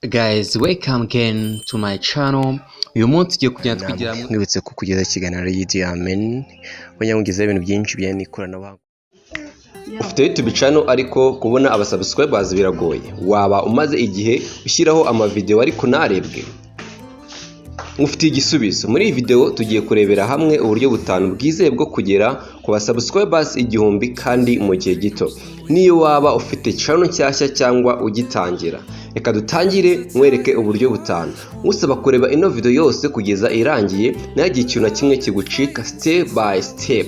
Guys, welcome again to my channel. Uyu munsi tugiye kugenda twigira hamwe. Mwibutse ko kugeza ikiganiro Idi Amin abanyamugezaho ibintu byinshi bijyanye n'ikoranabuhanga. Ufite YouTube channel ariko kubona aba subscribers biragoye? Waba umaze igihe ushyiraho amavideo ariko ntarebwe? Mufitiye igisubizo. Muri iyi video tugiye kurebera hamwe uburyo butanu bwizewe bwo kugera ku ba subscribers 1000 kandi mu gihe gito, niyo waba ufite channel nshyashya cyangwa ugitangira. Reka dutangire nkwereke uburyo butanu. Musaba kureba ino video yose kugeza irangiye, ntihagire ikintu na kimwe kigucika, step by step.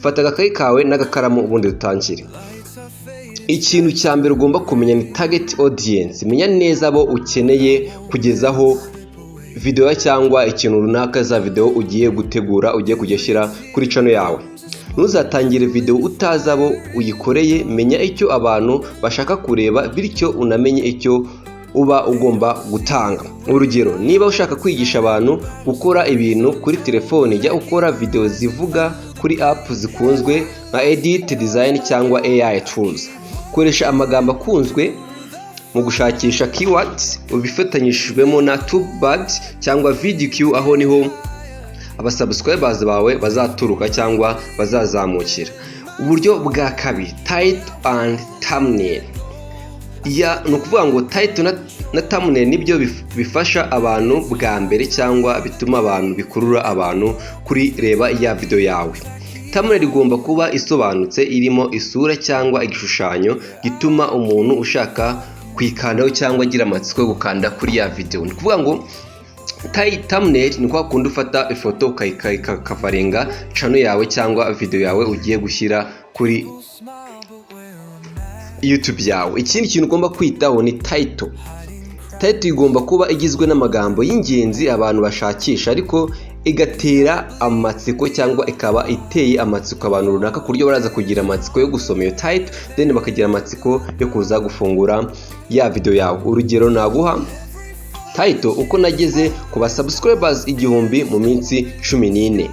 Fata agakayi kawe n'agakaramu, ubundi dutangire. Ikintu cya mbere ugomba kumenya ni target audience. Menya neza abo ukeneye kugezaho video cyangwa ikintu runaka, za video ugiye gutegura, ugiye kujya ushyira kuri channel yawe. Ntuzatangire video utazi abo uyikoreye. Menya icyo abantu bashaka kureba, bityo unamenye icyo uba ugomba gutanga. Urugero, niba ushaka kwigisha abantu gukora ibintu kuri telefoni, jya ukora video zivuga kuri app zikunzwe nka edit, design cyangwa AI tools. Koresha amagambo akunzwe mu gushakisha, keywords, ubifatanyijwemo na TubeBuddy cyangwa vidIQ. Aho niho abasubscribers bawe bazaturuka cyangwa bazazamukira. Uburyo bwa kabiri, title and thumbnail. Ya, ni ukuvuga ngo title na thumbnail nibyo bifasha abantu bwa mbere cyangwa bituma abantu, bikurura abantu kuri reba ya video yawe. Thumbnail igomba kuba isobanutse, irimo isura cyangwa igishushanyo gituma umuntu ushaka kuyikandaho cyangwa agira amatsiko yo gukanda kuri ya video. Ni ukuvuga ngo thumbnail ni kwa kundi ufata ifoto ukayikavaringa channel yawe cyangwa video yawe ugiye gushyira kuri YouTube yawe. Ikindi kintu ugomba kwitaho ni title. Title igomba kuba igizwe n'amagambo y'ingenzi abantu bashakisha, ariko igatera amatsiko cyangwa ikaba iteye amatsiko abantu runaka, ku buryo baraza kugira amatsiko yo gusoma iyo title, then bakagira amatsiko yo kuza gufungura ya video yawe. Urugero naguha, title: "Uko nageze ku ba subscribers 1000 mu minsi 14."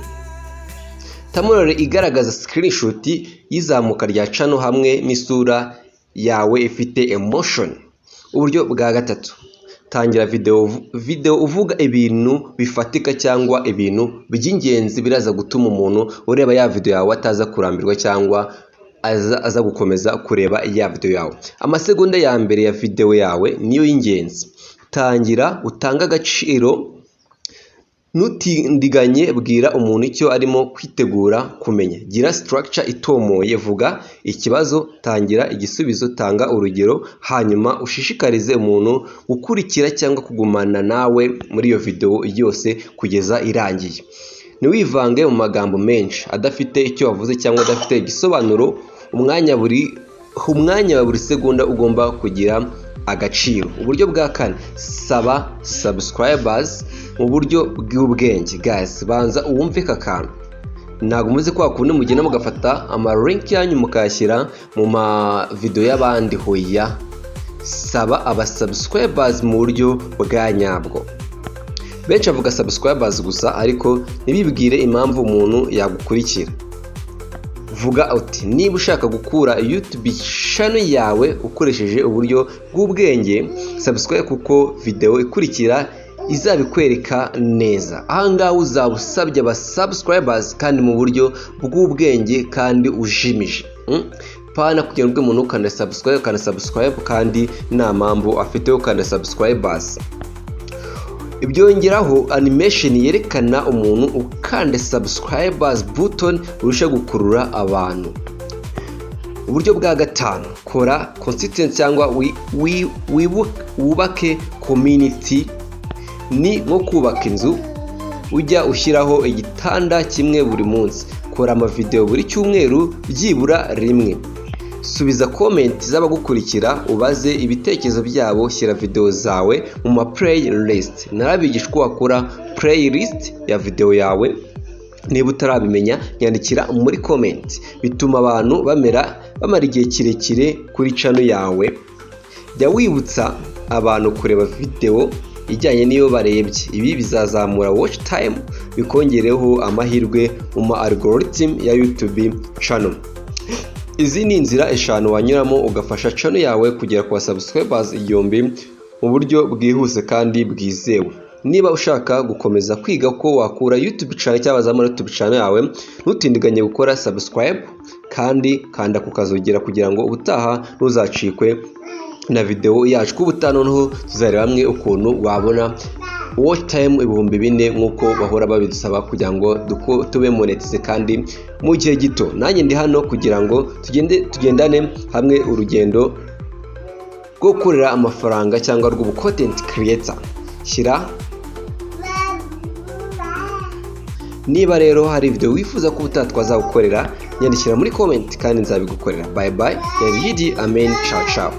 Thumbnail igaragaza screenshot y'izamuka rya channel hamwe n'isura yawe ifite emotion. Uburyo bwa gatatu, tangira video uvuga ibintu bifatika cyangwa ibintu by'ingenzi biraza gutuma umuntu ureba ya video yawe ataza kurambirwa cyangwa aza gukomeza kureba ya video yawe. Amasegonda ya mbere ya video yawe niyo y'ingenzi. Tangira utange agaciro, ntutindiganye, bwira umuntu icyo arimo kwitegura kumenya. Gira structure itomoye: vuga ikibazo, tangira igisubizo, tanga urugero, hanyuma ushishikarize umuntu gukurikira cyangwa kugumana nawe muri iyo video yose kugeza irangiye. Ntiwivange mu magambo menshi adafite icyo wavuze cyangwa adafite igisobanuro. Umwanya wa buri segonda ugomba kugira agaciro. Uburyo bwa kane, saba subscribers mu buryo bw'ubwenge. Guys, banza uwumve aka kantu. Ntabwo muzi kwa kundi mugenda mugafata ama link yanyu mukayashyira mu ma video y'abandi. Hoya, saba aba subscribers mu buryo bwa nyabwo. Benshi bavuga subscribers gusa, ariko ntibibwire impamvu umuntu yagukurikira. Vuga uti: "Niba ushaka gukura YouTube channel yawe ukoresheje uburyo bw'ubwenge, subscribe kuko video ikurikira izabikwereka neza." Ahangaha uzaba usabye aba subscribers kandi mu buryo bw'ubwenge kandi ujimije. Pana kugira ngo umuntu ukanda subscribe, ukanda subscribe kandi nta mpamvu afite yo gukanda subscribers. Ibyongeraho animation yerekana umuntu ukanda subscribers button, urusha gukurura abantu. Uburyo bwa gatanu, kora consistency cyangwa wubake community. Ni nko kubaka inzu, ujya ushyiraho igitanda kimwe buri munsi. Kora amavideo buri cyumweru byibura rimwe. Subiza comment z'abagukurikira, ubaze ibitekerezo byabo. Shyira video zawe mu ma playlist. Narabigisha uko wakora playlist ya video yawe. Niba utarabimenya, nyandikira muri comment. Bituma abantu bamara igihe kirekire kuri channel yawe. Jya wibutsa abantu kureba video ijyanye n'iyo barebye. Ibi bizazamura watch time, bikongereho amahirwe mu ma algorithm ya YouTube channel. Izi ni inzira eshanu wanyuramo ugafasha channel yawe kugera ku ba subscribers 1000. mu buryo bwihuse kandi bwizewe. Niba ushaka gukomeza kwiga ko wakura YouTube channel cyangwa wazamura YouTube channel yawe, ntutindiganye gukora subscribe kandi kanda ku kazogera kugira ngo ubutaha ntuzacikwe na video yacu. Kuko ubutaha noneho tuzareba hamwe ukuntu wabona watch time 4000 nk'uko bahora babidusaba kugira ngo tube monetize kandi mu gihe gito. Nanjye ndi hano kugira ngo tugende tugendane hamwe urugendo rwo gukorera amafaranga cyangwa rw'ubu content creator. Shyira niba rero hari video wifuza ko ubutaha twazagukorera, nyandikira muri comment kandi nzabigukorera. Bye bye, yari Yidi Amen, ciao ciao.